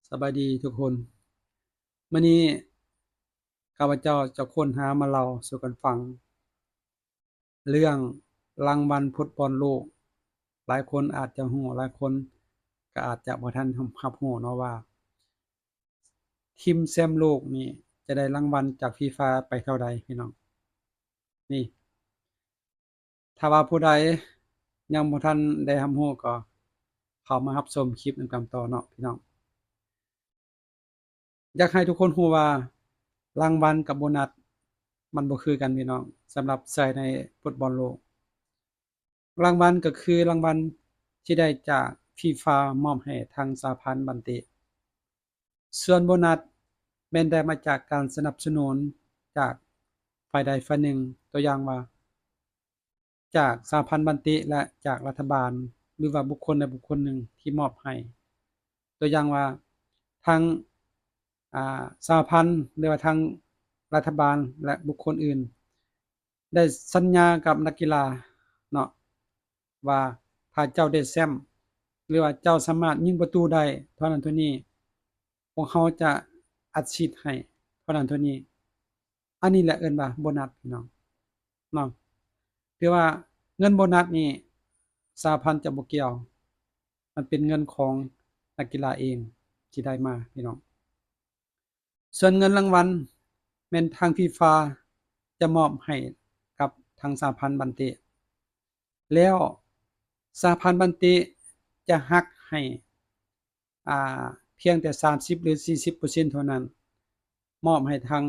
ສະບາຍດີທຸກຄົນ. ມື້ນີ້ຂ້າພະເຈົ້າຈະຄົ້ນຫາມາເລົ່າສູ່ກັນຟັງ ເລື່ອງລາງວັນຟຸດບອນໂລກ. ຫຼາຍຄົນອາດຈະຮູ້, ຫຼາຍຄົນກໍອາດຈະບໍ່ທັນຮັບຮູ້ເນາະວ່າ ທີມແຊມໂລກນີ້ຈະໄດ້ລາງວັນຈາກຟີຟາໄປເທົ່າໃດພີ່ນ້ອງ. ນີ້ ຖ້າວ່າຜູ້ໃດຍັງບໍ່ທັນໄດ້ຮັບຮູ້ ກໍເຂົ້າມາຮັບຊົມຄລິບນຳກັນຕໍ່ເນາະພີ່ນ້ອງ. ຢາກໃຫ້ທຸກຄົນຮູ້ວ່າ ລາງວັນກັບໂບນັດມັນບໍ່ຄືກັນພີ່ນ້ອງ, ສຳລັບໃຊ້ໃນຟຸດບອນໂລກ. ລາງວັນກໍຄືລາງວັນທີ່ໄດ້ຈາກຟີຟາມອບໃຫ້ທາງສະຫະພັນບານເຕະ. ສ່ວນໂບນັດແມ່ນໄດ້ມາຈາກການສະໜັບສະໜູນຈາກຝ່າຍໃດຝ່າຍໜຶ່ງ, ຕົວຢ່າງວ່າ ຈາກສະຫະພັນບານເຕະ ແລະ ຈາກລັດຖະບານ ຫຼືວ່າບຸກຄົນໃດບຸກຄົນໜຶ່ງທີ່ມອບໃຫ້. ຕົວຢ່າງວ່າ ທາງ ອາ ສະຫະພັນ ຫຼືວ່າທາງລັດຖະບານ ແລະ ບຸກຄົນອື່ນ ໄດ້ສັນຍາກັບນັກກິລາເນາະ ວ່າຖ້າເຈົ້າໄດ້ແຊ້ມ ຫຼືວ່າເຈົ້າສາມາດຍິງປະຕູໄດ້ເທົ່ານັ້ນເທົ່ານີ້ ພວກເຮົາຈະອັດສີດໃຫ້ເທົ່ານັ້ນເທົ່ານີ້. ອັນນີ້ແຫຼະເອີ້ນວ່າໂບນັດພີ່ນ້ອງເນາະ. ຄືວ່າເງິນໂບນັດນີ້ສະຫະພັນຈະບໍ່ກ່ຽວ, ມັນເປັນເງິນຂອງນັກກິລາເອງທີ່ໄດ້ມາພີ່ນ້ອງ. ສ່ວນເງິນລາງວັນແມ່ນທາງຟີຟາຈະມອບໃຫ້ກັບທາງສະຫະພັນບານເຕະ ແລ້ວສະຫະພັນບານເຕະຈະຫັກໃຫ້ ອາ ພຽງແຕ່ສາມສິບ ຫຼື ສີ່ສິບເປີເຊັນເທົ່ານັ້ນ ມອບໃຫ້ທາງ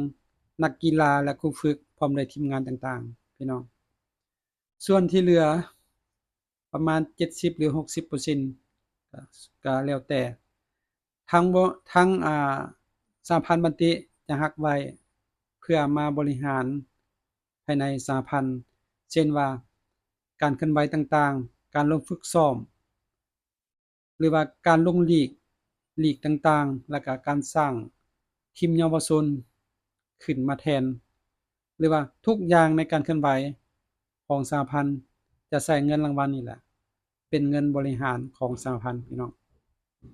ນັກກິລາ ແລະ ຄູຝຶກ ພ້ອມດ້ວຍທີມງານຕ່າງໆ ພີ່ນ້ອງ. ສ່ວນທີ່ເຫຼືອປະມານເຈັດສິບ ຫຼື ຫົກສິບເປີເຊັນ ກໍ ກໍແລ້ວແຕ່ ທາງ ທາງ ອາ ສະຫະພັນບານເຕະຈະຮັກໄວ້ເພື່ອມາບໍລິຫານພາຍໃນສະຫະພັນ ເຊັ່ນວ່າ ການເຄື່ອນໄຫວຕ່າງໆ, ການລົງຝຶກຊ້ອມ ຫຼືວ່າການລົງລີກ ລີກຕ່າງໆ ແລ້ວກະການສ້າງທີມເຍົາວະຊົນຂຶ້ນມາແທນ ຫຼືວ່າທຸກຢ່າງໃນການເຄື່ອນໄຫວຂອງສະຫະພັນ ຈະໃຊ້ເງິນລາງວັນນີ້ແຫຼະ ເປັນເງິນບໍລິຫານຂອງສະຫະພັນ ພີ່ນ້ອງ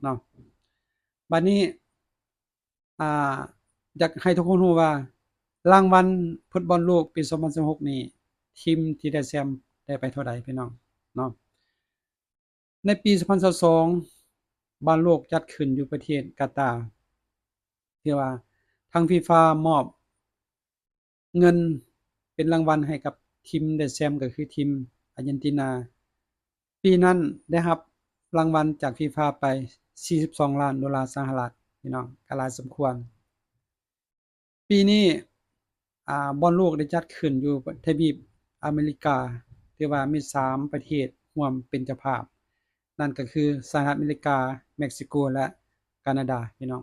ເນາະ. ບັດນີ້ ອາ ຢາກໃຫ້ທຸກຄົນຮູ້ວ່າ ລາງວັນຟຸດບອນໂລກປີສອງພັນຊາວຫົກນີ້ ທີມທີ່ໄດ້ແຊ້ມໄດ້ໄປເທົ່າໃດ ພີ່ນ້ອງເນາະ. ໃນປີສອງພັນຊາວສອງ ບານໂລກຈັດຂຶ້ນຢູ່ປະເທດກາຕາ ທີ່ວ່າທາງຟີຟາມອບເງິນເປັນລາງວັນໃຫ້ກັບທີມໄດ້ແຊ້ມ ກໍຄືທີມອາເຈນຕິນາ. ປີນັ້ນໄດ້ຮັບລາງວັນຈາກຟີຟາໄປສີ່ສິບສອງລ້ານໂດລາສະຫະລັດ ພີ່ນ້ອງ, ກໍຫຼາຍສົມຄວນ. ປີນີ້ ອາ ບອນໂລກໄດ້ຈັດຂຶ້ນຢູ່ທະວີບອາເມລິກາ ທີ່ວ່າມີສາມປະເທດຮ່ວມເປັນເຈົ້າພາບ, ນັ້ນກໍຄືສະຫະລັດອາເມລິກາ, ເມັກຊິໂກ ແລະ ການາດາ ພີ່ນ້ອງ.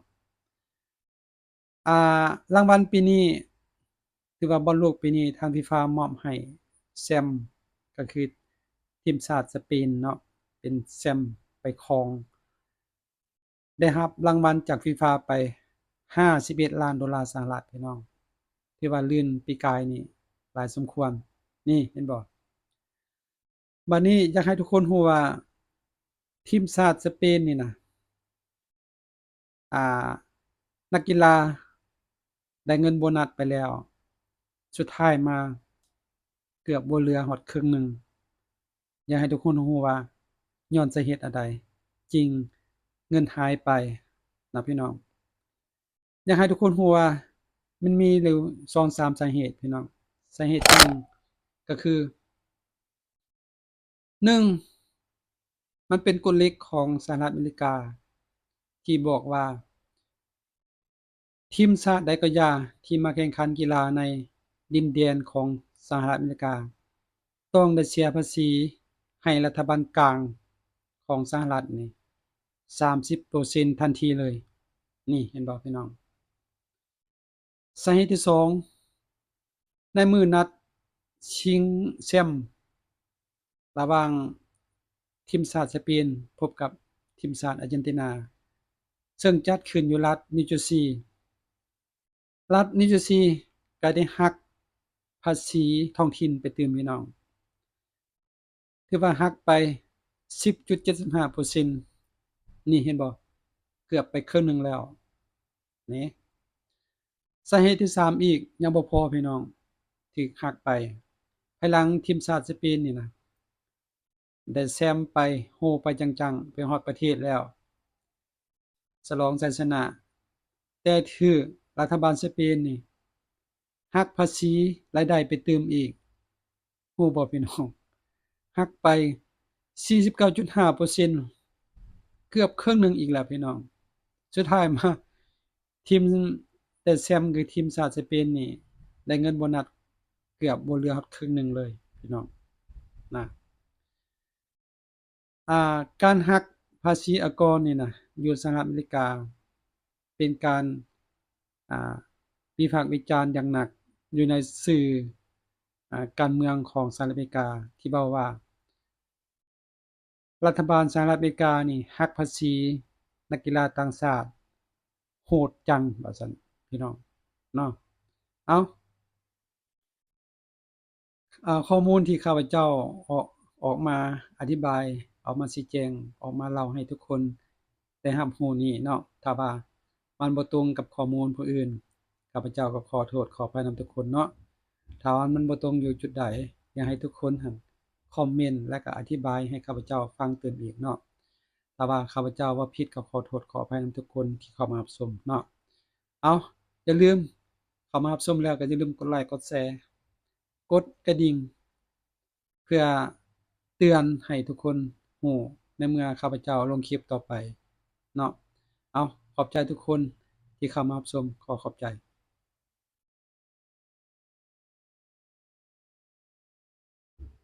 ອາ ລາງວັນປີນີ້ ຖືວ່າບອນໂລກປີນີ້ ທາງຟີຟາມອບໃຫ້ແຊ້ມ ກໍຄືທີມຊາດສະເປນເນາະ ເປັນແຊ້ມໄປຄອງ. ໄດ້ຮັບລາງວັນຈາກຟີຟາໄປຫ້າສິບເອັດລ້ານໂດລາສະຫະລັດ ພີ່ນ້ອງ, ຖືວ່າລື່ນປີກາຍນີ້ຫຼາຍສົມຄວນ. ນີ້ເຫັນບໍ່? ບັດນີ້ຢາກໃຫ້ທຸກຄົນຮູ້ວ່າ ທີມຊາດສະເປນນີ້ນະ ອາ ນັກກິລາໄດ້ເງິນໂບນັດໄປແລ້ວ ສຸດທ້າຍມາເກືອບບໍ່ເຫຼືອຮອດເຄິ່ງໜຶ່ງ. ຢາກໃຫ້ທຸກຄົນຮູ້ວ່າຍ້ອນສາເຫດອັນໃດຈຶ່ງເງິນຫາຍໄປນະພີ່ນ້ອງ. ຢາກໃຫ້ທຸກຄົນຮູ້ວ່າມັນມີຢູ່ສອງສາມສາເຫດພີ່ນ້ອງ. ສາເຫດທີໜຶ່ງກໍຄື ໜຶ່ງ ມັນເປັນກົດເຫຼັກຂອງສະຫະລັດອາເມລິກາ ທີ່ບອກວ່າ ທີມຊາດໃດກໍຢ່າທີ່ມາແຂ່ງຂັນກິລາໃນດິນແດນຂອງສະຫະລັດອາເມລິກາ ຕ້ອງໄດ້ເສຍພາສີໃຫ້ລັດຖະບານກາງຂອງສະຫະລັດນີ້ສາມສິບເປີເຊັນທັນທີເລີຍ. ນີ້ເຫັນບໍ່ພີ່ນ້ອງ? ສາເຫດທີສອງ ໃນມື້ນັດຊິງແຊ້ມລະຫວ່າງທີມຊາດສະເປນພົບກັບທີມຊາດອາເຈນຕິນາ ເຊິ່ງຈັດຂຶ້ນຢູ່ລັດນິວເຈີຊີ, ລັດນິວເຈີຊີກໍໄດ້ຫັກພາສີທ້ອງຖິ່ນໄປຕື່ມ ພີ່ນ້ອງ. ຖືວ່າຫັກໄປສິບຈຸດເຈັດສິບຫ້າເປີເຊັນ. ນີ້ເຫັນບໍ່? ເກືອບໄປເຄິ່ງໜຶ່ງແລ້ວນີ້. ສາເຫດທີສາມອີກ ຍັງບໍ່ພໍພີ່ນ້ອງ ຖືກຫັກໄປ ພາຍຫຼັງທີມຊາດສະເປນນີ້ນະ ໄດ້ແຊມໄປ ໂຮ່ໄປຈັງໆ ໄປຮອດປະເທດແລ້ວ ສະຫຼອງໄຊຊະນະ ແຕ່ຖືກລັດຖະບານສະເປນນີ້ຫັກພາສີລາຍໄດ້ໄປຕື່ມອີກ. ຮູ້ບໍ່ພີ່ນ້ອງ? ຫັກໄປສີ່ສິບເກົ້າຈຸດຫ້າເປີເຊັນ ເກືອບເຄິ່ງໜຶ່ງອີກແລ້ວພີ່ນ້ອງ. ສຸດທ້າຍມາ ທີມໄດ້ແຊມຄືທີມຊາດສະເປນນີ້ ໄດ້ເງິນໂບນັດເກືອບບໍ່ເຫຼືອຮອດເຄິ່ງໜຶ່ງເລີຍພີ່ນ້ອງນະ. ອ່າ ການຫັກພາສີອາກອນນີ້ນະ ຢູ່ສະຫະລັດອາເມລິກາ ເປັນການ ອ່າ ວິພາກວິຈານຢ່າງໜັກຢູ່ໃນສື່ ອ່າ ການເມືອງຂອງສະຫະລັດອາເມລິກາ ທີ່ເວົ້າວ່າ ລັດຖະບານສະຫະລັດອາເມລິການີ້ຫັກພາສີນັກກິລາຕ່າງຊາດໂຫດຈັງ ວ່າຊັ້ນພີ່ນ້ອງເນາະ. ເອົາ ເອົາ ຂໍ້ມູນທີ່ຂ້າພະເຈົ້າອອກ ອອກມາອະທິບາຍ ອອກມາຊີ້ແຈງ ອອກມາເລົ່າໃຫ້ທຸກຄົນໄດ້ຮັບຮູ້ນີ້ເນາະ ຖ້າວ່າມັນບໍ່ຕົງກັບຂໍ້ມູນຜູ້ອື່ນ ຂ້າພະເຈົ້າກໍຂໍໂທດຂໍອະໄພນຳທຸກຄົນເນາະ. ຖ້າວ່າມັນບໍ່ຕົງຢູ່ຈຸດໃດ ຢາກໃຫ້ທຸກຄົນຫັ້ນຄອມເມັນ ແລະ ກໍອະທິບາຍໃຫ້ຂ້າພະເຈົ້າຟັງຕື່ມອີກເນາະ. ຖ້າວ່າຂ້າພະເຈົ້າເວົ້າຜິດ ກໍຂໍໂທດຂໍອະໄພນຳທຸກຄົນທີ່ເຂົ້າມາຮັບຊົມເນາະ. ເອົາ ຢ່າລືມ ເຂົ້າມາຮັບຊົມແລ້ວກໍຢ່າລືມກົດໄລ ກົດແຊ ກົດກະດິ່ງ ເພື່ອເຕືອນໃຫ້ທຸກຄົນຮູ້ໃນເມື່ອຂ້າພະເຈົ້າລົງຄລິບຕໍ່ໄປເນາະ. ເອົາ ຂອບໃຈທຸກຄົນທີ່ເຂົ້າມາຮັບຊົມ. ຂໍຂອບໃຈ.